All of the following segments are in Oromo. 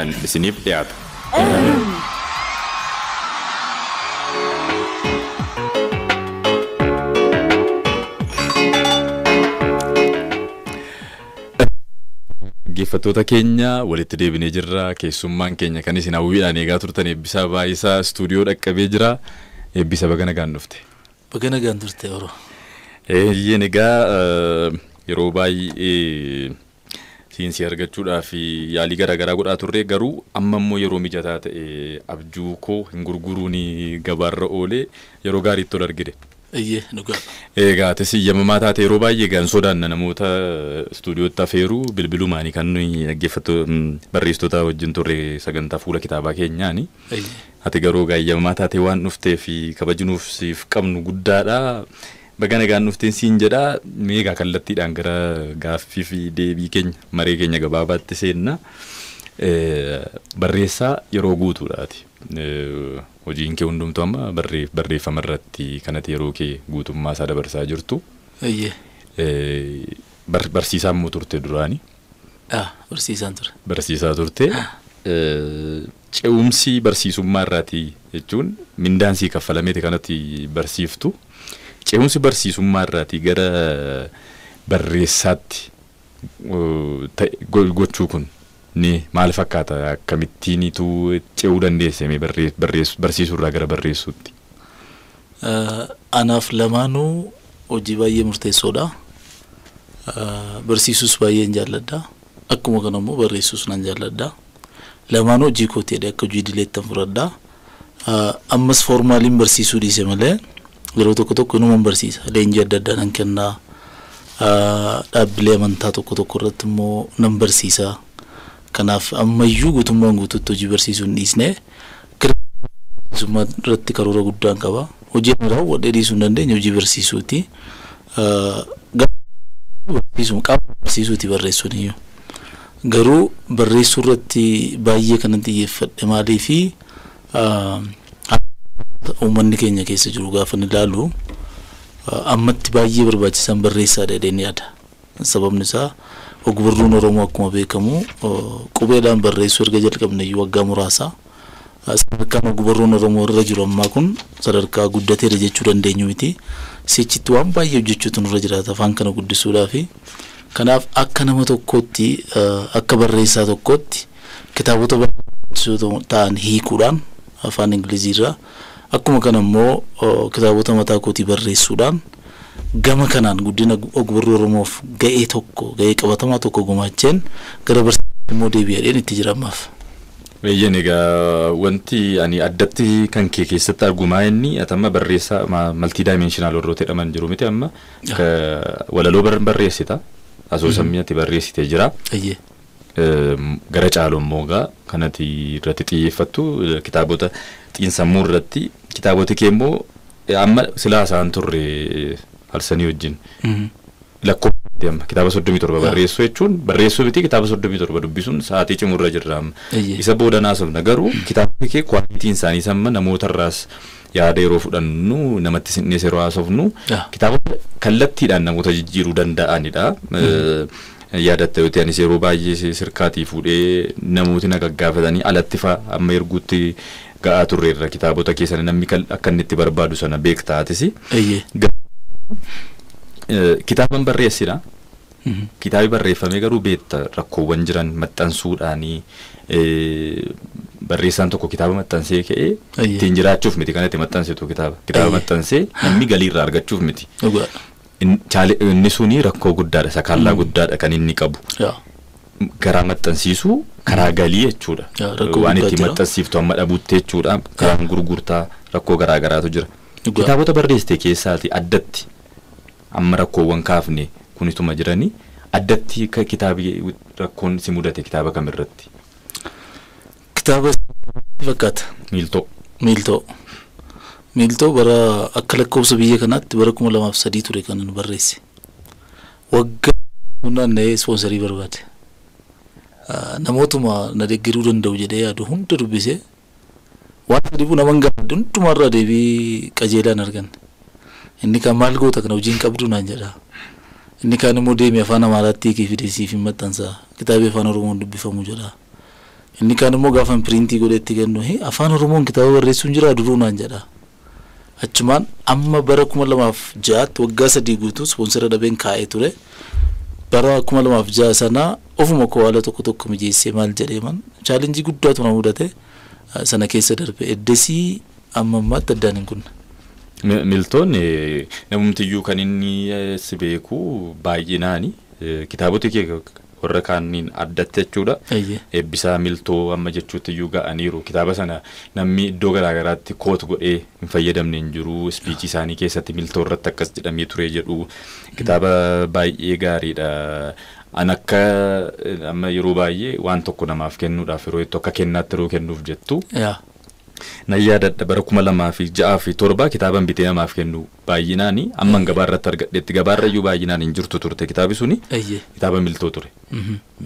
Isiniif dhiyaata. Dhaggeeffattoota keenya, walitti deebinee jirra. Keessummaan keenya kan isin hawwiidhaan eegaa turtan Eebbisaa Baay'isaa istuudiyoo dhaqqabee jira. Eebbisa, baga nagaan dhufte. Baga nagaan turte, Oro. Eeyyeen, egaa yeroo baay'ee siinsii argachuudhaaf yaalii garaagaraa godhaa turre, garuu amma immoo yeroo mijataa ta'e abjuu koo hin gurguruun gabaarra oolee yeroo gaariitti ol argine. Eeyyee, dhugaadha. Egaa atis eeyyamamaa taate. Yeroo baay'ee gaan sodaanna namoota istuudiyootti afeeruu, bilbilumaanii kan nuyi dhaggeeffattoota barreessitoota wajjin turre sagantaa fuula kitaabaa keenyaani. Ati garuu egaa eeyyamamaa taate waan dhuftee fi kabajinuuf siif qabnu guddaadha. Baga nagaan dhufteen siin jedha. Mee egaa kallattiidhaan gara gaaffii fi deebii keenya, maree keenya gabaabaatti seenna. Barreessaa yeroo guutuudhaati. Hojiin kee hundumtuu amma barreeffama irratti kanatti yeroo kee guutummaa isaa dabarsaa jirtu. Barsiisaa immoo turte duraani. Barsiisaan ture. Barsiisaa turte. Ce'umsi barsiisummaa irraatii jechuun mindaan sii kaffalameeti kanatti barsiiftu. Ce'umsi barsiisummaa irraatii gara barreessaatti gochuu kun ni maal fakkaata? Akkamittiinitu ce'uu dandeesse mee barsiisuu irraa gara barreessuutti? Anaaf lamaanuu hojii baay'ee murteessoodha. Barsiisuus baay'een jaalladha. Akkuma kana immoo barreessuus nan jaalladha. Lamaanuu hojii kooti jedhee akka hojii idileettan fudhadha. Ammas formaliin barsiisuu dhiise malee yeroo tokko tokko inuman barsiisa. Leenjii adda addaa nan kennaa. Dhaabbilee amantaa tokko tokko irratti immoo nan barsiisa. Kanaaf ammayyuu guutummaan guutuutti hojii barsiisuu hin dhiisne. Barsiisummaa irratti karoora guddaan qaba. Hojii ani raawwadhee dhiisuu hin dandeenye hojii barsiisuuti. Barsiisuu qaama barsiisuuti barreessuun iyyuu. Garuu barreessuu irratti baay'ee kanan xiyyeeffadhe maaliifi, uummanni keenya keessa jiru gaafa ilaalu ammatti baay'ee barbaachisan barreessaadha jedheen yaada. Sababni isaa ogbarruun Oromoo akkuma beekamu qubeedhaan barreessuu erga jalqabne iyyuu waggaa muraasa. Sadarkaan ogbarruun Oromoo irra jiru ammaa kun sadarkaa guddateera jechuu dandeenyu miti. Sichitti waan baay'ee hojjechuutu nurra jiraata afaan kana guddisuudhaafi. Kanaaf akka nama tokkootti, akka barreessaa tokkootti kitaabota barreessoo ta'an hiikuudhaan afaan Ingiliziirraa, akkuma kana immoo kitaabota mataa kootii barreessuudhaan gama kanaan guddina ogbarruu Oromoof ga'ee tokko, ga'ee qabatamaa tokko gumaacheen gara barsiisuu immoo deebi'adheen itti jira ammaaf. Eeyyeen, egaa wanti ani addatti kan kee keessatti argumaa inni ati amma barreessaa multidimensional warroota jedhaman jiru miti? Amma walaloo barreessita, asoosamni ati barreessitee jira. Gara caalu immoo egaa kanati irratti xiyyeeffattu kitaabota xiinsammuu irratti. Kitaaboti kee immoo amma silaa isaan turre halsanii wajjin lakkoofsa amma kitaaba 37 barreessuu jechuun, barreessuu miti, kitaaba 37 dubbisuun sa'aatii cimurra jirra amma. Isa booda naasofna, garuu kitaabni kee qualityn isaanii samma namootarraas yaada yeroo fudhannu, namatti sinnees yeroo haasofnu, kitaabota kallattiidhaan namoota jijjiiruu danda'anidha. Yaadatta yoo ta'e, anis yeroo baay'ee sirkaatii fuudhee namooti na gaggaafatanii alatti fa'a amma erguutti ga'aa turreerra. Kitaabota keessan namni akka inni itti barbaadu sana beektaatis. Kitaaban barreessina. Kitaabi barreeffamee garuu beekta rakkoowwan jiran maxxansuudhaanii. Barreessaan tokko kitaaba maxxansee ka'ee ittiin jiraachuuf miti kan itti maxxansitu kitaaba. Kitaaba maxxansee namni galii irraa argachuuf miti. Inni suni rakkoo guddaadha, sakaallaa guddaadha kan inni qabu. Karaa maxxansiisuu, karaa galii jechuudha. Waan ittiin maxxansiiftu amma dhabuutti jechuudha. Karaan gurgurtaa rakkoo garaa garaatu jira. Kitaabota barreessite keessaati addatti amma rakkoowwan kaafne kunituma jiranii, addatti kitaabi rakkoon si mudate kitaaba kamirratti? Kitaaba fakkaata. Miiltoo. Miiltoo. Miiltoo bara akka lakkoofsa biyya kanaatti bara 2003 ture kan nu barreesse. Waggaa naanna'ee sponsorii barbaade. Namootuma na deeggaruu danda'u jedhee yaadu hunda dubbisee waan dhibu naman gaafadhe hundumarraa deebii qajeelaan arganne. Inni kaan maal goota, kana hojii hin qabdu naan jedha. Inni kaan immoo deemi afaan Amaaraatti hiikii fidee siif hin maxxansa. Kitaabni afaan Oromoon dubbifamu jedha. Inni kaan immoo gaafa print godhetti kennu afaan Oromoon kitaaba barreessuun jira duruu naan jedha. Achumaan amma bara 2006 waggaa 3 guutuu sponsor dhabeen kaa'ee ture. Bara 2006 sana ofuma koo haala tokko tokko mijeessee maal jedhee man challenge guddaatu na mudate sana keessa darbe eddesii amma ammaatti addaan hin kunne. Miltoon namumtiyyuu kan inni si beeku baay'inaani kitaabota kee warra kaaniin addatti jechuudha. Eebbisaa Miltoo amma jechuutti iyyuu ga'aniiru. Kitaaba sana namni iddoo garaagaraatti quote godhee hin fayyadamne hin jiru. Speech isaanii keessatti Miltoo irratti akkas jedhamee ture jedhu. Kitaaba baay'ee gaariidha. An akka amma yeroo baay'ee waan tokko namaaf kennuudhaaf yeroo jettu akka kennaatti yeroo kennuuf jettu. Nan yaadadha bara 2006 fi 7 kitaaban bitee namaaf kennu baay'inaani amman gabaarratti argadhetti gabaarra iyyuu baay'inaan hin jirtu turte kitaabi suni kitaaba Miltoo ture.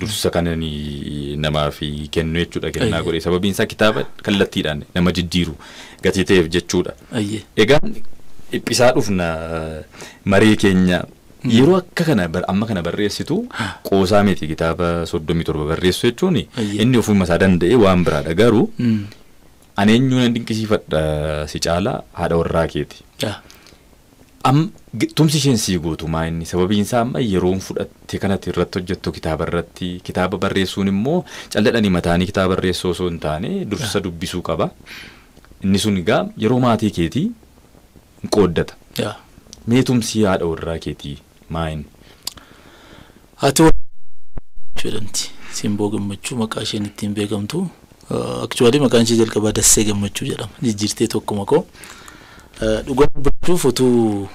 Dursa kanani namaaf kennu jechuudha kennaa godhe sababiin isaa kitaaba kallattiidhaan nama jijjiiru gatii ta'eef jechuudha. Egaan dhiphisaa dhufna maree keenya yeroo akka kana amma kana barreessitu qoosaa miti kitaaba 37 barreessu jechuun inni ofuma isaa danda'e waan biraadha garuu. Ani eenyuun dinqisiifadha si caalaa haadha warraa keeti. Tumsi isheen sii gootu maa inni sababiin isaa amma yeroon fudhatte kanatti irratti hojjettu kitaaba irratti kitaaba barreessuun immoo calladhanii mataanii kitaaba barreessuu osoo hin taane dursa dubbisuu qaba. Inni sun egaa yeroo maatii keetii hin qooddata. Mee tumsi haadha warraa keetii maa inni? Haati warraa jedhamti. Simboo Gammachuu maqaa isheen ittiin beekamtu. Actually maqaan ishee jalqabaa Dassee Gammachuu jedhama. Jijjiirtee tokkuma koo. Dhugaa dubbachuuf utuu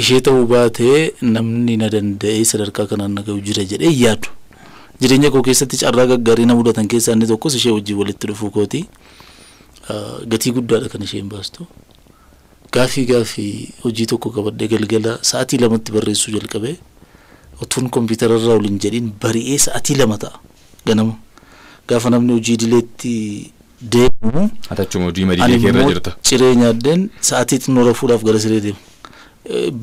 ishee ta'uu baatee namni na danda'ee sadarkaa kanaan na ga'u jira jedhee yaadu. Jireenya koo keessatti carraa gaggaarii na mudatan keessaa inni tokkos ishee wajjin walitti dhufuu kooti. Gatii guddaadha kan isheen baastu. Gaafii hojii tokko qabadhee galgala sa'aatii 2tti barreessuu jalqabee utuun kompiitara irraa ol hin jedhin bari'ee sa'aatii 2 ta'a ganama. Gaafa namni hojii idileetti deemu. Atachuma hojii madiilee kee irra jirta. Ciree nyaaddeen sa'aatii xinnoo rafuudhaaf gara siree deemu.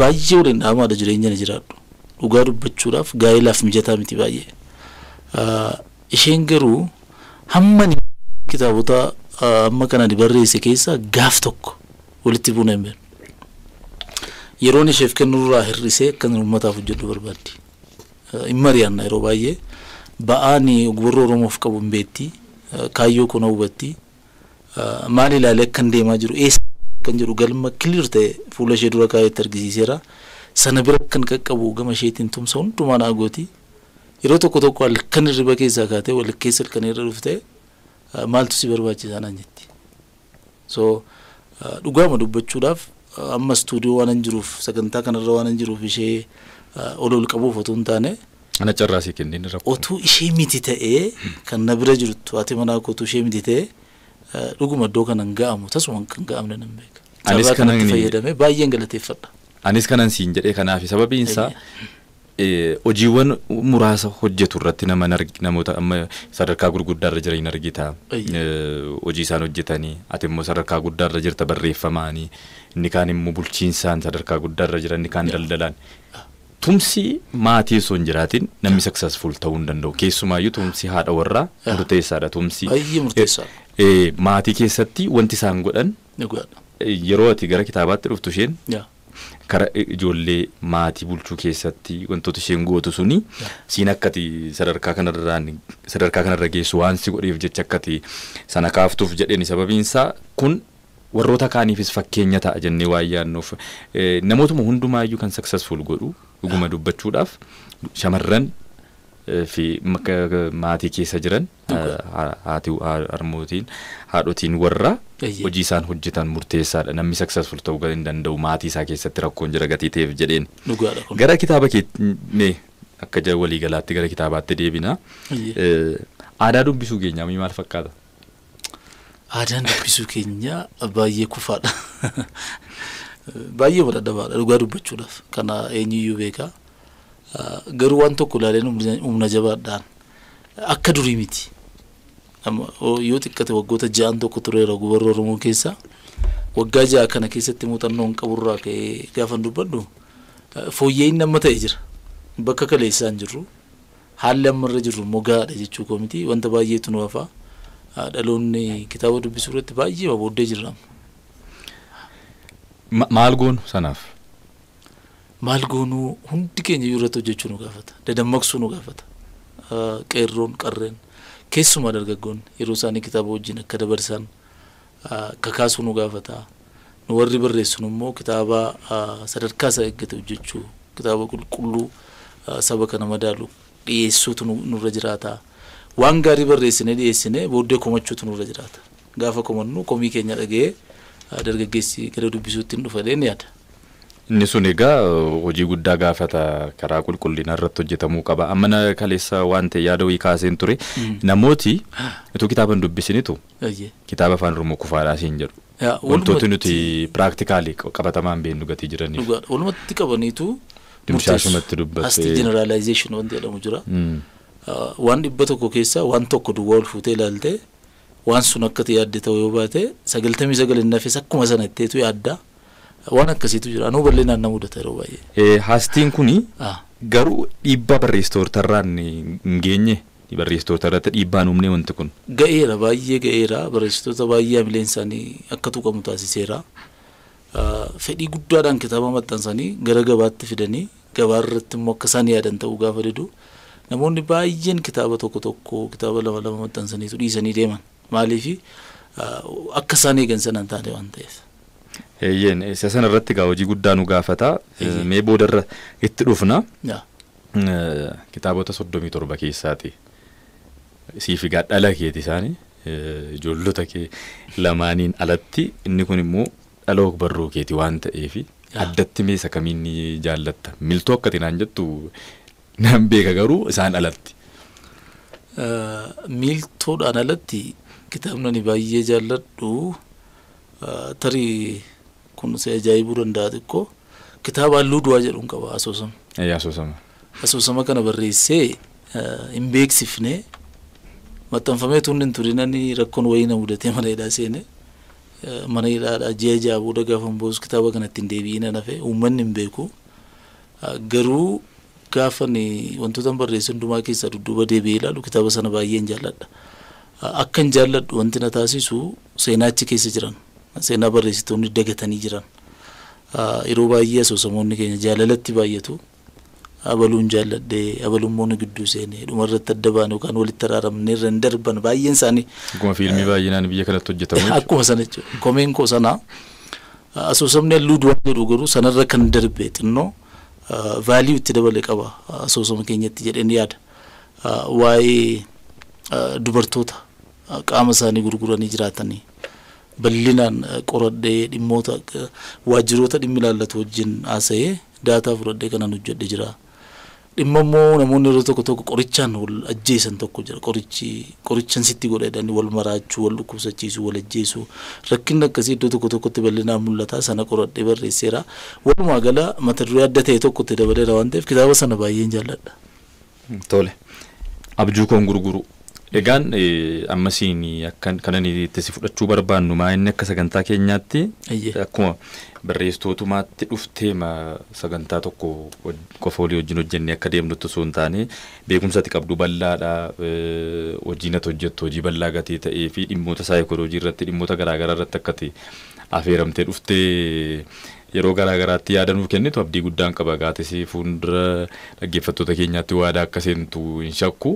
Baay'ee waliin dhaamaadha jireenya na jiraadhu. Dhugaa dubbachuudhaaf gaa'ilaaf mijataa miti baay'ee. Isheen garuu hamma kitaabota amma kana barreesse keessaa gaaf tokko walitti buuna hin beeknu. Yeroon isheef kennurraa hir'isee akka uummataaf hojjedhu barbaaddi. Hin mari'anna yeroo baay'ee. Ba'aani ogbarruu Oromoof qabu hin beekti. Kaayyoo kun hubatti. Maal ilaalee akkan deemaa jiru eessa kan jedhu galma clear ta'e fuula ishee dura kaa'etti argisiiseera. Sana bira kan qaqqabu gama isheetiin tumsa hundumaa naa gooti. Yeroo tokko tokko halkan hirriba keessaa kaatee wal keessa halkan irra dhuftee maaltu si barbaachisaa naan jetti. So dhugaama dubbachuudhaaf amma istuudiyoo waan hin jiruuf sagantaa kanarra waan hin jiruuf ishee ol ol qabuuf otoo hin taane. Ana carraasii kenneen rakkoo. Otuu ishee miti ta'ee kan na bira jirtu haati manaa koo otuu ishee miti ta'ee dhuguma iddoo kana hin ga'amu tasuma kan ga'amne nan beeka. Anis kanan fayyadame baay'een galateeffadha. Anis kanan siin jedhee kanaaf sababiin isaa hojiiwwan muraasa hojjetu irratti nama namoota amma sadarkaa gurguddaarra jiran argita. Hojii isaan hojjetanii ati immoo sadarkaa guddaarra jirta barreeffamaanii inni kaan immoo bulchiinsaan sadarkaa guddaarra jira inni kaan daldalaan. Tumsi maatii osoo hin jiraatin namni successful ta'uu hin danda'u. Keessumaayyuu tumsi haadha warraa murteessaadha tumsi. Baay'ee murteessaadha. Maatii keessatti wanti isaan godhan yeroo ati gara kitaabaatti dhuftu isheen kara ijoollee maatii bulchuu keessatti wantoota isheen gootu suni siin akkati sadarkaa kanarra geessu waan si godheef jecha akkati sana kaaftuuf jedheen sababiin isaa kun warroota kaaniifis fakkeenya ta'a jennee waan yaadnuuf namootuma hundumaayyuu kan successful godhu dhuguma dubbachuudhaaf shamarran fi maatii keessa jiran haati harmootiin haadhotiin warra hojii isaan hojjetan murteessaadha namni successful ta'uu hin danda'u maatii isaa keessatti rakkoon jira gatii ta'eef jedheen. Gara kitaaba kee akka waliigalaatti gara kitaabaatti deebina. Aadaa dubbisuu keenyaa maal fakkaata? Aadaan dubbisuu keenya baay'ee kufaadha. Baay'ee dadhabaadha dhugaa dubbachuudhaaf kana eenyuyyuu beeka. Garuu waan tokko ilaaleen humna jabaadhaan akka durii miti. Yoo xiqqate waggoota 6 tokko tureera ogbarruu Oromoo keessa. Waggaa 6 kana keessatti muuxannoo hin qaburraa ka'ee gaafan dubbadhu fooyya'inni amma ta'e jira. Bakka kaleessaa hin jirru. Haalli amma irra jirru immoo gahaadha jechuu koo miti. Wanta baay'eetu nu hafa. Dhaloonni kitaaba dubbisuu irratti baay'ee booddee jirra. Maal goonu sanaaf? Maal goonuu, hundi keenya iyyuu irratti hojjechuu nu gaafata. Dadammaqsuu nu gaafata. Qeerroon, qarreen, keessumaa dargaggoonni yeroo isaanii kitaaba wajjin akka dabarsan kakaasuu nu gaafata. Nu warri barreessinu immoo kitaaba sadarkaa isaa eeggate hojjechuu, kitaaba qulqulluu saba kana madaalu dhiyeessuutu nurra jiraata. Waan gaarii barreessinee dhiyeessinee booddee komachuutu nurra jiraata. Gaafa komannu komii keenya dhaga'ee dargaggeessi gara dubbisuutti hin dhufa jedheen yaada. Inni sun egaa hojii guddaa gaafata, karaa qulqullina irratti hojjetamuu qaba. Amma na kaleessa waan ta'e yaada wayii kaaseen ture. Namooti utuu kitaaba hin dubbisinitu kitaaba Afaan Oromoo kufaadhaa siin jedhu. Wantooti nuti practically qabatamaan beeknu gatii jiraniif. Dhugaadha. Walumatti qabaniitu Dimshaashumatti dubbattee. Hasty generalization wanti jedhamu jira. Waan 100 keessaa waan tokko duwwaa ol fuutee ilaalte, waan sun akka yaadde ta'uu yoo baate, 99 hin nafes akkuma sana itteetu yaadda. Waan akkasiitu jira. Anuu bal'inaan na mudata yeroo baay'ee. Hastyiin kuni garuu dhiibbaa barreessitootarraan hin geenye, barreessitoota irratti dhiibbaan uumne wanti kun. Ga'eera, baay'ee ga'eera. Barreessitoota baay'ee hamileen isaanii akka tuqamu taasiseera. Fedhii guddaadhaan kitaaba maxxansanii gara gabaatti fidanii, gabaa irratti immoo akka isaan yaadan ta'uu gaafa didu, namoonni baay'een kitaaba tokko tokko, kitaaba lama lama maxxansaniitu dhiisanii deeman. Maaliifi? Akka isaan eegan sana hin taane waan ta'eef. Eeyyeen, isa sana irratti egaa hojii guddaa nu gaafata. Mee boodarra itti dhufna. Kitaabota 37 keessaati. Siif egaa dhala keeti isaanii, ijoollota kee lamaaniin alatti inni kun immoo dhala og-barruu keeti waan ta'eefi addatti mee isa kamiin ni jaallatta? Miltoo akkati naan jettu nan beeka, garuu isaan alatti. Miiltoodhaan alatti kitaabni ani baay'ee jaalladhu, tarii kun si ajaa'ibuu danda'a xiqqoo, kitaaba Halluu Du'aa jedhuun qaba, asoosama. Asoosama. Asoosama kana barreessee hin beeksifne. Maxxanfamee tun hin turinani rakkoon wayii na mudatee mana hidhaa seene. Mana hidhaadhaa ji'a 6 booda gaafa hin kitaaba kana ittiin deebi'in hafe, uummanni hin beeku. Garuu gaafa wantoota barreesse hundumaa keessaa dudduuba deebi'ee ilaalu, kitaaba sana baay'een jaalladha. Akka hin jaalladhu wanti na taasisu seenaa achi keessa jiran, seenaa barreessitoonni dagatanii jiran. Yeroo baay'ee asoosamoonni keenya jaalalatti baay'atu. Abaluun jaalladhee, abalummoo nu gidduu seenee, dhumarratti adda baane yookaan walitti araaramnee irra hin darban baay'een isaanii. Akkuma fiilmii baay'inaan biyya kanatti hojjetamu. Akkuma sana jechuudha. Komeen koo sana. Asoosamni Halluu Du'aa jedhu garuu sanarra kan darbe xinnoo value itti dabale qaba asoosama keenyatti jedheen yaada. Waa'ee dubartoota qaama isaanii gurguranii jiraatanii bal'inaan qoradhee, dhimmoota waajjiroota dhimmi ilaallatu wajjin haasa'ee, data fudhadhee kanan hojjedhe jira. Dhimma immoo namoonni yeroo tokko tokko qorichaan wal ajjeesan tokko jira. Qorichi qorichan sitti godha jedhanii wal maraachuu, wal dhukkubsachiisuu, wal ajjeesuu. Rakkinni akkasii iddoo tokko tokkotti bal'inaan mul'ata. Sana qoradhee barreesseera. Walumaa gala mata duree adda ta'e tokko itti dabaleera waan ta'eef kitaaba sana baay'een jaalladha. Tole. Abjuu koon gurguru. Egaan ammasiin akkan kanan itti si fudhachuu barbaannu maa inni akka sagantaa keenyaatti akkuma barreessitootumaatti dhuftee sagantaa tokko qofa olii wajjin hojjennee akka deemnutti osoo hin taane, beekumsa ati qabdu bal'aadha, hojii nati hojjettu hojii bal'aa gatii ta'ee fi dhimmoota saayikooloojii irratti, dhimmoota garaagaraa irratti akka ati affeeramtee dhuftee yeroo garaagaraatti yaada nuuf kennitu abdii guddaan qaba. Gaatis fuuldura dhaggeeffattoota keenyaatti waadaa akka seentu hin shakku.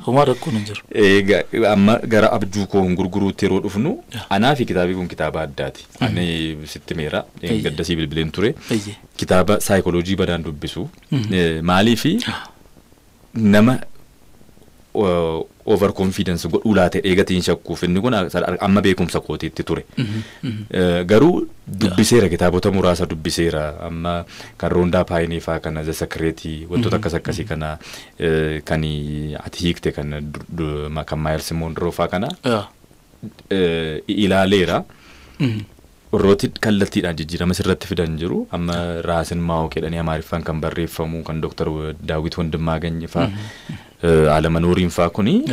Homaa rakkoon hin jiru. Egaa amma gara Abjuu koo hin gurguruutti yeroo dhufnu, anaa fi kitaabni kun kitaaba addaati. Ani sitti meera gaddasii bilbileen ture. Kitaaba saayikooloojii badaan dubbisu. Maaliifi nama over confidence godhuu laate eegatiin shakkuuf, inni kun amma beekumsa kootiitti ture. Garuu dubbiseera, kitaabota muraasa dubbiseera, amma kan Rhonda Byrne faa kana, The Secret, wantoota akkas akkasii kana, kan ati hiikte kan kan Myles Munroe faa kana ilaaleera. Warrooti kallattiidhaan jijjiirama sirratti fidan jiru. Amma Raasin Maawok jedhanii Amaariffaan kan barreeffamu kan Dooktar Daawit Wandimmaagany faa, Alamanooriin faa kuni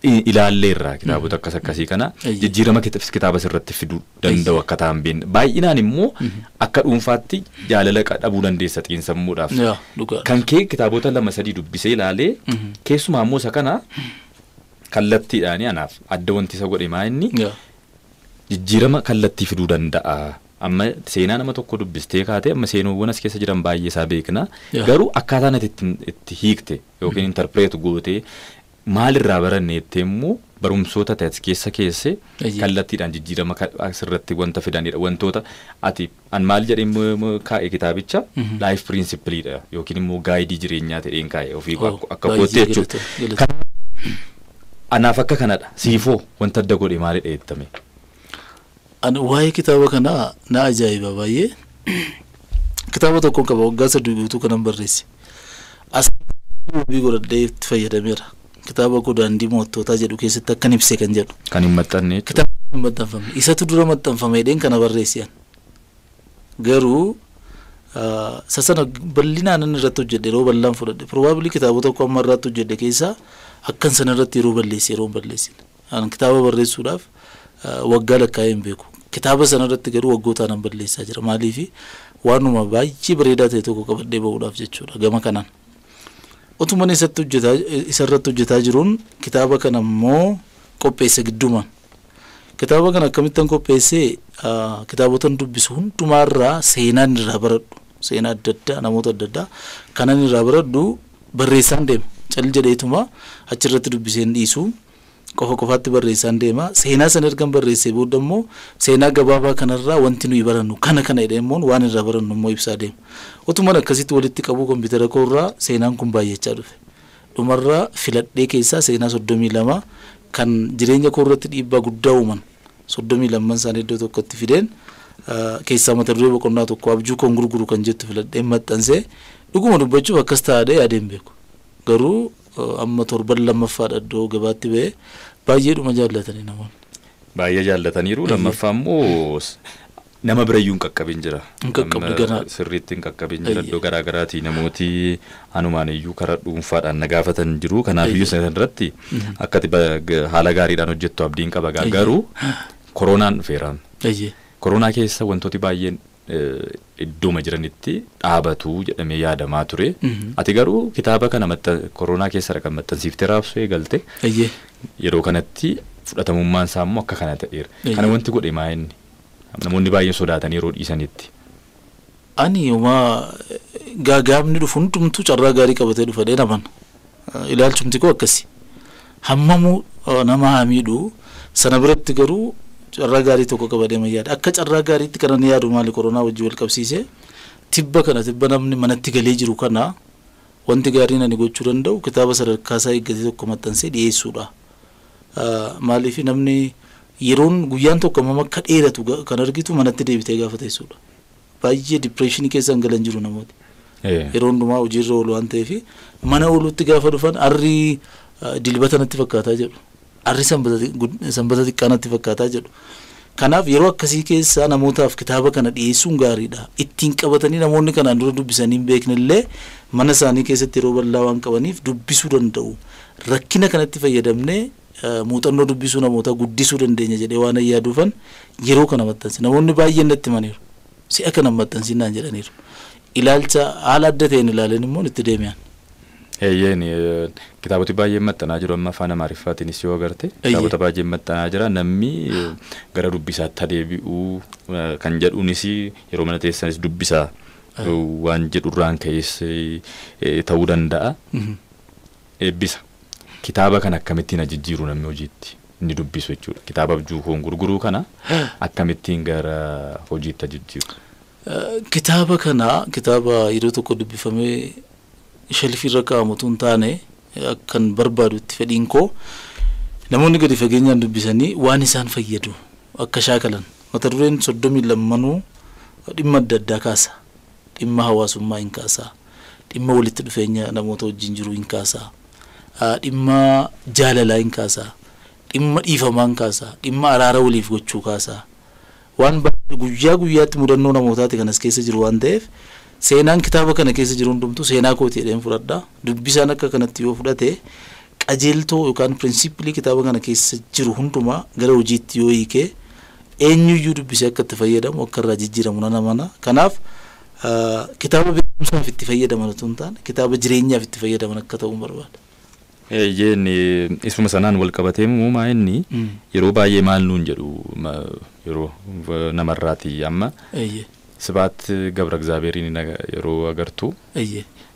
ilaalleerra, kitaabota akkas akkasii kana jijjiirama kitaaba sirratti fiduu danda'u akka ta'an beekna. Baay'inaan immoo akka dhuunfaatti jaalala dhabuu dandeessa xiinsammuudhaaf. Kan kee kitaabota lama sadii dubbisee ilaalee, keessumaa immoo isa kana Kallattiidhaani anaaf adda wanti isa godhe maa inni jijjiirama kallattii fiduu danda'a. Amma seenaa nama tokko dubbistee kaatee amma seenuuwwan as keessa jiran baay'ee isaa beekna. Garuu akkaataan ati itti hiikte yookiin interpreet gootee maalirraa baranne jettee immoo barumsoota ta'e as keessa keesse kallattiidhaan jijjiirama asirratti wanta fidanidha. Wantoota ati an maal jedhee kaa'e kitaabicha life principleidha yookiin immoo gaayidii jireenyaa ta'een kaa'e ofii akka kootti jechuudha. Anaaf akka kanadha. Siifoo wanta adda godhe maalidha jettame? Ani waa'ee kitaaba kanaa na ajaa'iba baay'ee. Kitaaba tokko qaba waggaa 3 guutuu kanan barreesse. As wabii godhadhee itti fayyadameera. Kitaaba koo daandii mo'attootaa jedhu keessatti akkan ibse kan jedhu. Kan hin maxxanne jechuudha. Kitaaba hin maxxanfamne. Isatu dura maxxanfame jedheen kana barreesse ani. Garuu sana bal'inaan inni irratti hojjedhe yeroo bal'aan fudhadhe. Probably kitaaba tokko amma irratti hojjedhe keessaa akkan sana irratti yeroo balleesse yeroo hin balleessine. Ani kitaaba barreessuudhaaf waggaa lakkaa'ee hin beeku. Kitaaba sana irratti garuu waggootaan an balleessaa jira. Maaliif waanuma baay'ee bareedaa ta'e tokko qabadhee bahuudhaaf jechuudha gama kanaan. Otuma isarratti hojjetaa jiruun kitaaba kana immoo qopheesse gidduumaan. Kitaaba kana akkamittan qopheesse kitaabotan dubbisu hundumaarraa seenaan irraa baradhu. Seenaa adda addaa namoota adda addaa kanan irraa baradhu barreessaan deema. Cal jedheetuma achirratti dubbiseen dhiisu. Qofa qofaatti barreessaan deema. Seenaa sana ergan barreessee booda immoo seenaa gabaabaa kanarraa wanti nuyi barannu kana kana jedhee immoo waan irraa barannu immoo ibsaa deema. Otumaan akkasitti walitti qabuu kompiitara koorraa seenaan kun baay'achaa dhufe. Dhumarraa filadhee keessaa seenaa 32 kan jireenya koorratti dhiibbaa guddaa uuman 32 isaanii iddoo tokkotti fideen keessaa mata duree boqonnaa tokko abjuu koon gurguru kan jettu filadhee maxxansee dhuguma dubbachuuf akkas taa'ee yaadeen beeku. Garuu amma torban lammaffaadha iddoo gabaatti ba'ee baay'eedhuma jaallatanii namoonni. Baay'ee jaallataniiru. Lammaffaa immoo nama birayyuu hin qaqqabin jira. Hin qaqqabne ganaa. Sirriitti hin qaqqabin jira iddoo garaa garaatii namooti anumaan iyyuu karaa dhuunfaadhaan na gaafatan jiru. Kanaaf iyyuu sana irratti akka haala gaariidhaan hojjettu abdiin qaba. Garuu koronaan dhufeera. Koronaa keessa wantooti baay'een iddooma jiranitti dhaabatu jedhamee yaadamaa ture. Ati garuu kitaaba kana koronaa keessa kan maxxansiiftee raabsuu eegalte. Yeroo kanatti fudhatamummaan isaa immoo akka kana ta'eera. Kana wanti godhe maa inni? Namoonni baay'een sodaatanii yeroo dhiisanitti. Ani homaa gaagaamni dhufu hundumtuu carraa gaarii qabatee dhufa dheena mana. Ilaalchumti koo akkasi. Hammamuu nama haa miidhu sana biratti garuu carraa gaarii tokko qabadee ma yaada. Akka carraa gaariitti kana ni yaadu maali koronaa wajjin wal qabsiisee tibba kana tibba namni manatti galee jiru kana wanti gaariin ani gochuu danda'u kitaaba sadarkaa isaa eeggate tokko maxxansee dhiyeessuudha. Maaliif namni yeroon guyyaan tokko hammam akka dheeratu kan argitu manatti deebitee gaafa teessuudha. Baay'ee dipireeshinii keessa hin galan jiru namooti. Yeroo hundumaa hojiirra oolu waan ta'eef mana oolutti gaafa dhufan arri dilbata natti fakkaataa jedhu. Arri sanbata xiqqaa natti fakkaataa jedhu. Kanaaf yeroo akkasii keessa namootaaf kitaaba kana dhiyeessuun gaariidha. Ittiin qabatanii namoonni kanaan dura dubbisanii hin beeknellee mana isaanii keessatti yeroo bal'aa waan qabaniif dubbisuu danda'u. Rakkina kanatti fayyadamnee muuxannoo dubbisuu namootaa guddisuu dandeenya jedhee waan yaaduufan yeroo kana maxxanse. Namoonni baay'een natti himaniiru. Si'a kana maxxansinaan jedhaniiru. Ilaalcha haala adda ta'een ilaaleen immoo itti deebi'an. Eeyyeen kitaaboti baay'een maxxanaa jiru amma afaan Amaariffaatiinis yoo agarte kitaabota baay'een maxxanaa jira namni gara dubbisaatti adeebi'uu kan jedhuunis yeroo mana teessanis dubbisaa waan jedhurraan ka'es ta'uu danda'a. Eebbisa. Kitaaba kana akkamittiin jijjiiru namni hojiitti inni dubbisu jechuudha. Kitaaba abjuu koon gurguruu kana akkamittiin gara hojiitti jijjiiru. Kitaaba kana kitaaba yeroo tokko dubbifamee shelfiirra kaa'amu otoo hin taane akkan barbaadutti fedhiin koo namoonni gadi fageenyaan dubbisanii waan isaan fayyadu akka shaakalan mata dureen 32 dhimma adda addaa kaasa. Dhimma hawaasummaa hin kaasa. Dhimma walitti dhufeenya namoota wajjin jiru hin kaasa. Dhimma jaalalaa hin kaasa. Dhimma dhiifamaa hin kaasa. Dhimma araara waliif gochuu kaasa. Waan guyyaa guyyaatti mudannoo namootaati kanas keessa jiru waan ta'eef seenaan kitaaba kana keessa jiru hundumtuu seenaa kooti jedheen fudhadha. Dubbisaan akka kanatti yoo fudhate qajeeltoo yookaan pirinsipilii kitaaba kana keessa jiru hundumaa gara hojiitti yoo hiike eenyuyyuu dubbisee akka itti fayyadamu akka irraa jijjiiramu nan amana. Kanaaf kitaaba beekumsaaf itti fayyadaman otoo hin taane kitaaba jireenyaaf itti fayyadaman akka ta'u barbaada. Eeyyeen, isuma sanaan wal qabatee uumaa inni yeroo baay'ee maal nuun jedhu yeroo namarraati amma Sibaat Gabra Egzaabeeriin yeroo agartu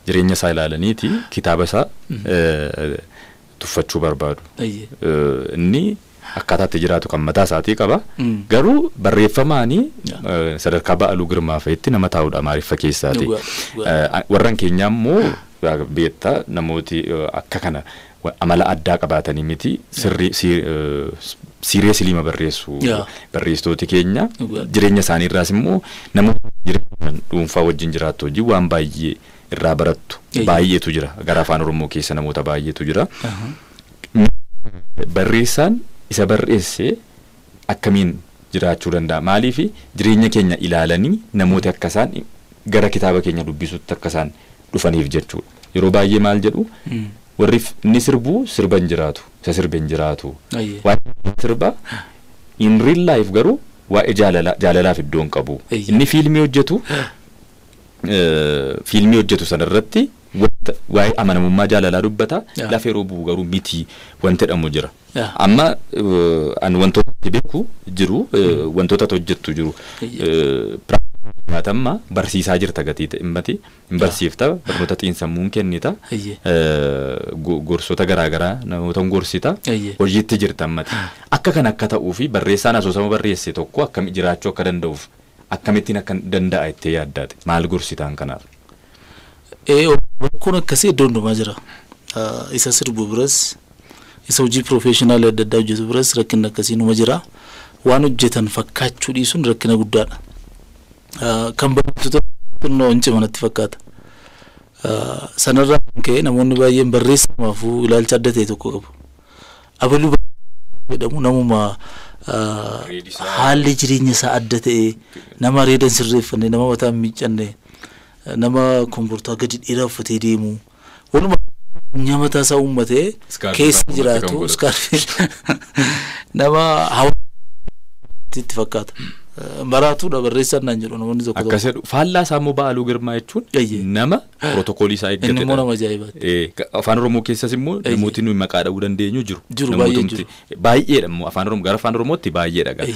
jireenya isaa ilaalaniiti kitaaba isaa tuffachuu barbaadu. Inni akkaataatti jiraatu kan mataa isaatii qaba. Garuu barreeffamaanii sadarkaa Ba'aaluu Girmaa fa'itti nama taa'udha Amaariffa keessaati. Warran keenyaa immoo beektaa namooti akka kana amala addaa qabaatanii miti, sirrii seriously barreessu barreessitooti keenya. Jireenya isaanii irraas immoo namoota jireenya dhuunfaa wajjin jiraattu hojii waan baay'ee irraa barattu baay'eetu jira, gara afaan Oromoo keessa namoota baay'eetu jira. Barreessaan isa barreessee akkamiin jiraachuu danda'a? Maaliif jireenya keenya ilaalanii namooti akka isaan gara kitaaba keenya dubbisutti akka isaan dhufaniif jechuudha. Yeroo baay'ee maal jedhu, warri inni sirbu sirba hin jiraatu, isa sirba hin jiraatu. Waa'ee sirba in real life garuu waa'ee jaalala jaalalaaf iddoo hin qabu. Inni fiilmii hojjetu, fiilmii hojjetu sanarratti waa'ee amanamummaa jaalalaa dubbata, lafa yeroo bu'u garuu miti wanti jedhamu jira. Amma ani wantoota itti beeku jiru, wantoota ati hojjettu jiru. Amma barsiisaa jirta, gatii himmati hin barsiifta, barnoota xiinsammuun kennita, gorsoota garaagaraa namoota hin gorsita, hojiitti jirta ammati. Akka kan akka ta'uu fi barreessaan asoosama barreesse tokko akkami jiraachuu akka danda'uuf, akkamittiin akka danda'a ittee yaaddaate, maal gorsitaan kanaaf? Rakkoon akkasii iddoo hundumaa jira. Isa sirbu biras, isa hojii professional adda addaa hojjetu biras rakkinni akkasii numa jira. Waan hojjetan fakkaachuu dhiisuun rakkina guddaadha. Kan barreessitoota xinnoo hin cimanatti fakkaata. Sanarraa kan ka'e namoonni baay'een barreessamaafuu ilaalcha adda ta'e tokko qabu. Abaluu jedhamu namuma haalli jireenya isaa adda ta'e, nama areeda hin sirreeffanne, nama mataa hin miiccanne, nama kombortaa gadi dheeraa uffatee deemu, walumaa mataa isaa uummatee keessa jiraatu, iskaarfii nama hawaasa itti fakkaata. Maraatuudha barreessaan naan jedhu namoonni tokko. Akkas jedhu. Faallaa isaa immoo Ba'aaluu Girmaa jechuun nama pirootokoolii isaa eeggatedha. Inni immoo nama ajaa'ibaati. Afaan Oromoo keessas immoo namooti nuyi maqaa dha'uu dandeenyu jiru. Jiru, baay'ee jiru. Baay'eedha immoo afaan Oromoo, gara afaan Oromootti baay'eedha.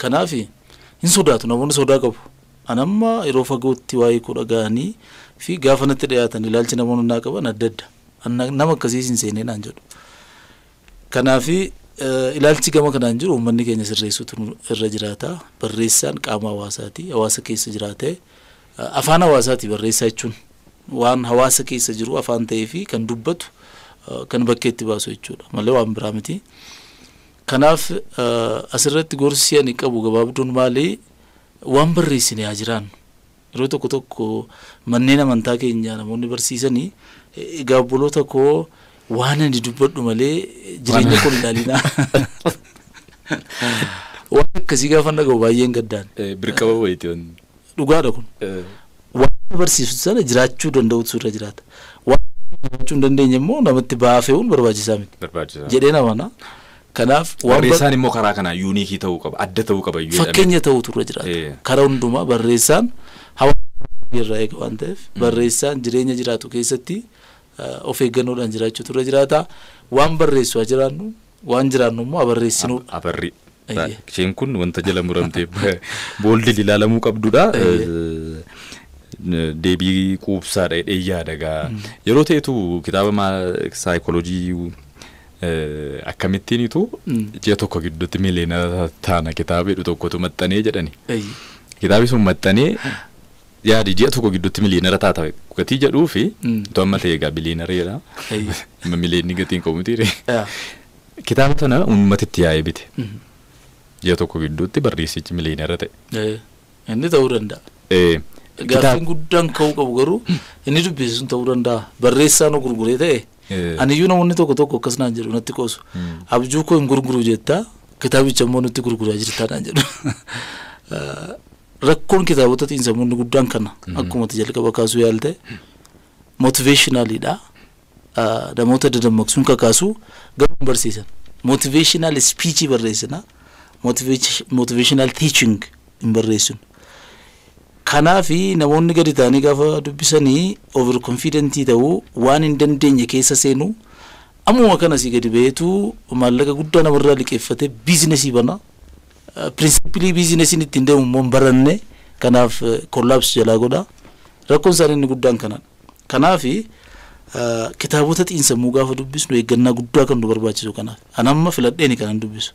Kanaaf hin sodaatu, namoonni sodaa qabu. Anamma yeroo fagootti waa'ee koo dhaga'anii fi gaafa natti dhiyaatan ilaalchi namoonni naa qaban adda adda. Nama akkasii hin seenee naan jedhu. Kanaafi ilaalchi gama kanaan jiru uummanni keenya sirreessuutu irra jiraata. Barreessaan qaama hawaasaati. Hawaasa keessa jiraatee afaan hawaasaati barreessaa jechuun, waan hawaasa keessa jiru afaan ta'ee fi kan dubbatu, kan bakkeetti baasu jechuudha malee waan biraa miti. Kanaaf asirratti gorsi ani qabu gabaabduun maali, waan barreessine haa jiraannu. Yeroo tokko tokko manneen amantaa keenya namoonni barsiisanii, egaa obboloota koo, waan ani dubbadhu malee jireenya koo ilaalinaa. Waan akkasii gaafa dhaga'u baay'een gaddaan. Birqaba wayiiti wanti. Dhugaadha kun. Waan barsiisu sana jiraachuu danda'utu irra jiraata. Waan jiraachuu hin dandeenye immoo namatti ba'aa fe'uun barbaachisaa miti. Barbaachisaa. Jedhee namana. Kanaaf waan barreessaan immoo karaa kanaa unique ta'uu qaba, adda ta'uu qaba. Fakkeenya ta'utu irra jiraata. Karaa hundumaa barreessaan hawaasa irraa eega waan ta'eef, barreessaan jireenya jiraatu keessatti of eeggannoodhaan jiraachuutu irra jiraata. Waan barreessu haa jiraannu, waan jiraannu immoo haa barreessinudha. Abarri. Isheen kun wanta jala muramtee booldi ilaalamuu qabdudha. Deebii quubsaadha jedhee yaada gaa. Yeroo ta'etu kitaaba saayikooloojii akkamittiinitu ji'a tokko gidduutti miliyoona taana kitaaba jedhu tokkotu maxxanee jedhani. Kitaabni sun maxxanee, yaadi, ji'a tokko gidduutti miliyoonara taata gatii jedhuu fi utuu amma ta'e egaa biliyoonareedha. Miliyoonni gatiin qabu miti. Kitaaba sana uummatitti yaa'ee bite. Ji'a tokko gidduutti barreessichi miliyoonara ta'e. Inni ta'uu danda'a. Gaaffiin guddaan ka'uu qabu garuu inni dubbisu sun ta'uu danda'a. Barreessaan gurguree ta'e, aniyyuu namoonni tokko tokko akkas naan jedhu, natti qoosu. Abjuu koo hin gurguru jettaa, kitaabicha immoo nutti gurguraa jirtaa naan jedhu. Rakkoon kitaabota xiinsammuun guddaan kana, akkuma ati jalqaba kaasuu yaalte, motivationaliidha. Namoota dadammaqsuun kakaasu garuu hin barsiisan. Motivational speech barreessina. Motivational teaching hin barreessinu. Kanaafi namoonni gadi ta'anii gaafa dubbisanii over confidentii ta'uu, waan hin dandeenye keessa seenuu. Ammuma kana asii gadi ba'eetu maallaqa guddaa namarraa liqeeffatee business bana. Principle businessiin ittiin deemu immoo hin baranne, kanaaf collapse jalaa godha. Rakkoon isaanii inni guddaan kanadha. Kanaaf kitaabota xiinsammuu gaafa dubbisnu eeggannaa guddaa kan nu barbaachisu kanaaf. Ani amma filadheeni kanan dubbisu.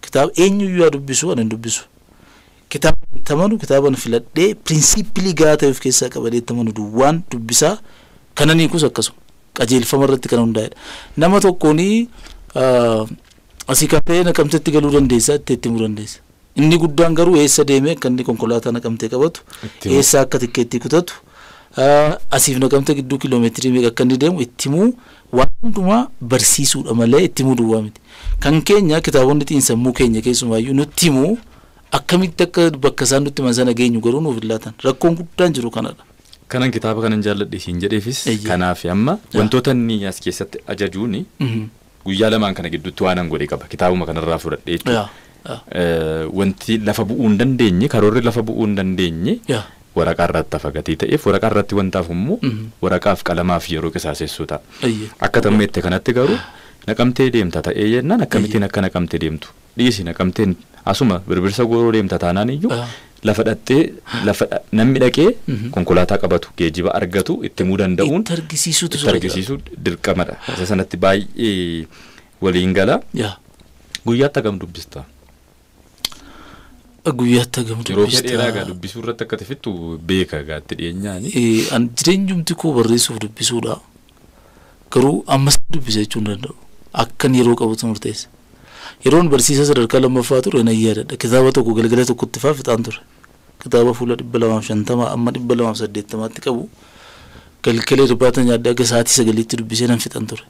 Kitaaba eenyuyyuu haa dubbisu, ani hin dubbisu. Kitaaba itti amanu, kitaaba filadhee principle gahaa ta'e of keessaa qabadee itti amanu duwwaan dubbisaa. Kanan hiikus akkasuma. Qajeelfama irratti kan hundaa'edha. Nama tokkoon asii kan ta'e Naqamtetti galuu dandeessa, itti himuu dandeessa. Inni guddaan garuu eessa deemee akka inni konkolaataa Naqamtee qabatu, eessa akka tikkeettii kutatu, asiif Naqamtee gidduu kiiloomeetirii meeqa akka inni deemu itti himuu, waan hundumaa barsiisuudha malee itti himuu duwwaa miti. Kan keenya kitaabonni xiinsammuu keenya keessumaayyuu nutti himuu, akkamitti akka bakka isaan nutti himan sana geenyu garuu nuuf hin laatan. Rakkoon guddaan jiru kanadha. Kanan kitaaba kanan jaalladhe siin jedheefis kanaaf amma wantoota inni as keessatti ajajuuni guyyaa lamaan kana gidduutti waan an godhe qaba, kitaabuma kanarraa fudhadhee jechuudha. Wanti lafa bu'uu hin dandeenye, karoorri lafa bu'uu hin dandeenye waraqaa irratti hafa gatii ta'eef, waraqaa irratti wantaaf immoo waraqaaf qalamaaf yeroo qisaasessuu ta'a. Akka tammeette kanatti garuu Naqamtee deemta ta'ee jennaan, akkamittiin akka Naqamtee deemtu dhiisi, Naqamteen asuma Birbirsa Gooroo deemta taanaan iyyuu lafa dhattee, lafa namni dhaqee konkolaataa qabatu, geejjiba argatu itti himuu danda'uun Itti argisiisuutu itti argisiisuu dirqamadha. Isa sanatti baay'ee waliin gala. Guyyaatti hagam dubbista? Guyyaatti hagam Yeroo kee dubbista? dheeraa gaa dubbisuu irratti akka fixxu beeka gaatti dhiyeenyaani. An jireenyumti koo barreessuuf dubbisuudha. Garuu ammas dubbisa jechuu hin danda'u. Akkan yeroo qabutu murteessa. Yeroon barsiisaa sadarkaa lammaffaa ture nan yaadadha. Kitaaba tokko galgala tokkotti faa fixaan ture. Kitaaba fuula 250 amma 280tti qabu galgala irbaata nyaadhee akka sa'aatii 9tti dubbisee nan fixan ture.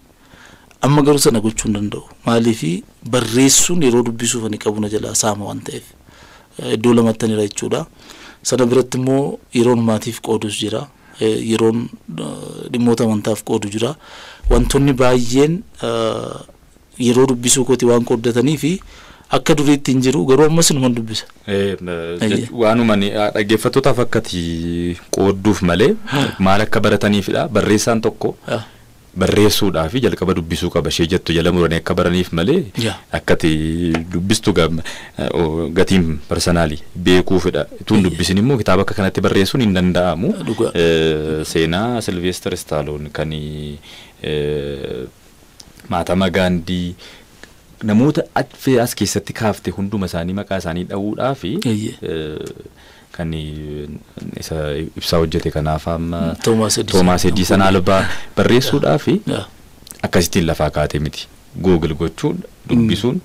Amma garuu sana gochuu hin danda'u. Maaliifi barreessuun yeroo dubbisuuf ani qabu na jalaa saama waan ta'eef. Iddoo lamatti ani jechuudha. Sana biratti immoo yeroon maatiif qoodus jira. Yeroon dhimmoota amantaaf qoodu jira. Wantoonni baay'een yeroo dubbisuu kooti waan qooddatanii fi akka duriitti hin jiru, garuu ammas inuman dubbisa. Waanuma dhaggeeffattootaaf akkati qoodduuf malee maal akka barataniifidha. Barreessaan tokko barreessuudhaa fi jalqaba dubbisuu qaba ishee jettu jala muranii akka baraniif malee akkati dubbistu gatiin personally beekuufidha. Ituun dubbisin immoo kitaaba akka kanatti barreessuun hin danda'amu. Seenaa Sylvester Stallone, kan Mahatma Gandhi, namoota as keessatti kaafte hunduma isaanii maqaa isaanii dha'uudhaa fi kan isa ibsaa hojjete kanaaf amma Toomaas Edison. Toomaas Edison Albaa barreessuudhaa fi akkasittiin lafaa kaatee miti. Google gochuun dubbisuun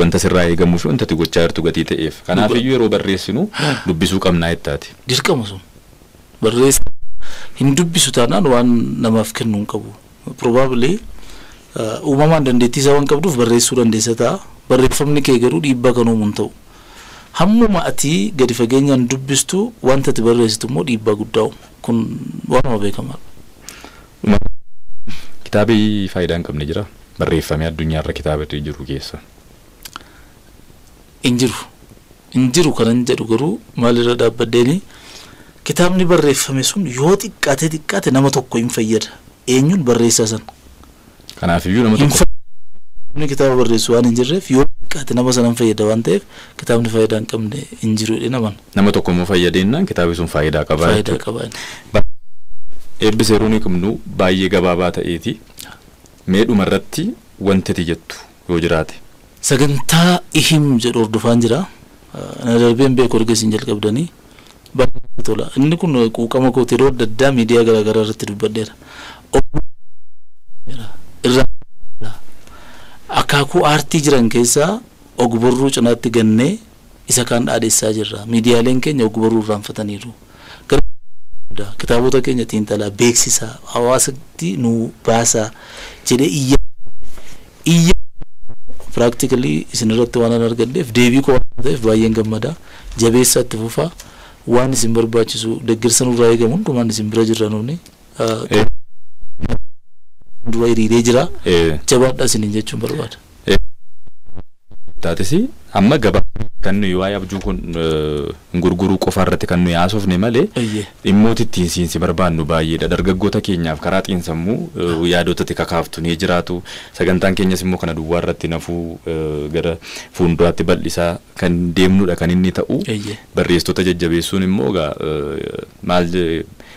wanta sirraa eegamuu fi wanta ati gochaa jirtu gatii ta'eef. Kanaaf iyyuu yeroo barreessinu dubbisuu qabnaa jettaati. Dirqama sun. Barreessa hin dubbisu taanaan waan namaaf kennuu hin qabu. Probably uumamaan dandeettii isaa waan qabduuf barreessuu dandeessa ta'a. Barreeffamni kee garuu dhiibbaa kan uumu hin ta'u. Hammuma ati gadi fageenyaan dubbistu, wanta ati barreessitu immoo dhiibbaa guddaa uuma. Kun waanuma beekamaadha. Kitaabi faayidaa hin qabne jira? Barreeffamee addunyaarra kitaaba jiru keessa. Hin jiru. Hin jiru kanan jedhu garuu maalirra dhaabbadheeni, kitaabni barreeffame sun yoo xiqqaate xiqqaate nama tokko hin fayyada. Eenyuun? Barreessaa sana. Kanaafiyyuu nama tokko. Namni kitaaba barreessu waan hin jirreef, yoo xiqqaate nama sana hin fayyada waan ta'eef, kitaabni faayidaa hin qabne hin jiru jedhee naman. Nama tokko immoo fayyadeenyaan kitaabni sun faayidaa qaba Faayidaa jechuudha. qaba. Eebbisa yeroo nuyi qabnu baay'ee gabaabaa ta'eeti. Mee dhuma irratti wanti ati jettu yoo jiraate. Sagantaa ihim jedhu hordofaan jira. Na darbeen beeku erga isin jalqabdanii. Baay'ee tola. Inni kun quuqama kooti, yeroo adda addaa miidiyaa garaagaraa irratti dubbadheera. Irraa akaakuu aartii jiran keessaa ogbarruu cinaatti gannee isa kaan dhaadessaa jirra. Miidiyaaleen keenya ogbarruu irraanfataniiru. Kitaabota keenya xiinxalaa, beeksisaa, hawaasatti nu baasaa jedhee iyya iyya practically isin irratti waan an argadheef, deebii koo waan ta'eef baay'een gammada. Jabeessaa itti fufaa, waan isin barbaachisu deeggarsa nurraa eegamu hundumaan isin bira jirra nuuni. Dura hiriiree jira. Jabaadhaa isiniin jechuun barbaada. Taates amma gabaa kan nuyi waa'ee abjuu kun gurguruu qofa irratti kan nuyi haasofne malee dhimmoota ittiin siinsi barbaannu baay'eedha. Dargaggoota keenyaaf karaa xiinsammuu yaadota itti kakaaftu ni jiraatu. Sagantaan keenyas immoo kana duwwaa irratti nafuu gara fuulduraatti bal'isaa kan deemnudha kan inni ta'u. Barreessitoota jajjabeessuun immoo egaa maal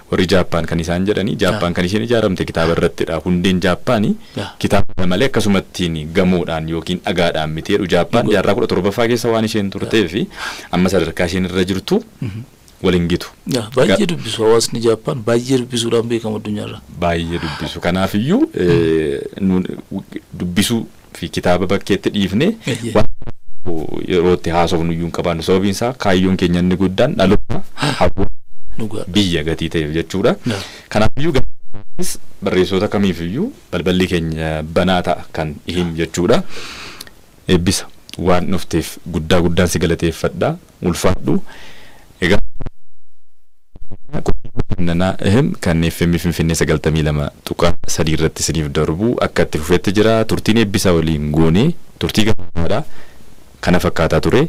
warri Jaappaan kan isaan jedhanii, Jaappaan kan isheen ijaaramte kitaaba irrattidha. Hundeen Jaappaanii kitaaba malee akkasumattiin gamoodhaan yookiin dhagaadhaan miti jedhu. Jaappaan jaarraa 17ffaa keessa waan isheen turtee fi amma sadarkaa isheen irra jirtu waliin gitu. Baay'ee dubbisu, hawaasni Jaappaan baay'ee dubbisuudhaan beekamu addunyaarra. Baay'ee dubbisu. Kanaafiyyuu dubbisuu fi kitaaba bakkeetti dhiifnee yeroo itti haasofnu iyyuu hin qabaannu. Sababiin isaa kaayyoon keenya inni guddaan dhaloota hawwa biyya gatii ta'eef jechuudha. Kanaafiyyuu barreessitoota kamiifiyyuu balballi keenya banaa ta'a kan ihim jechuudha. Eebbisa, waan dhufteef guddaa guddaan si galateeffadha. Ulfaadhu. Egaa bashannanaa ihim kan FM Finfinnee 92.3 irratti isiniif darbu akka itti fufetti jira. Turtiin eebbisaa waliin goonee turtii gabaabaadha. Kana fakkaataa ture.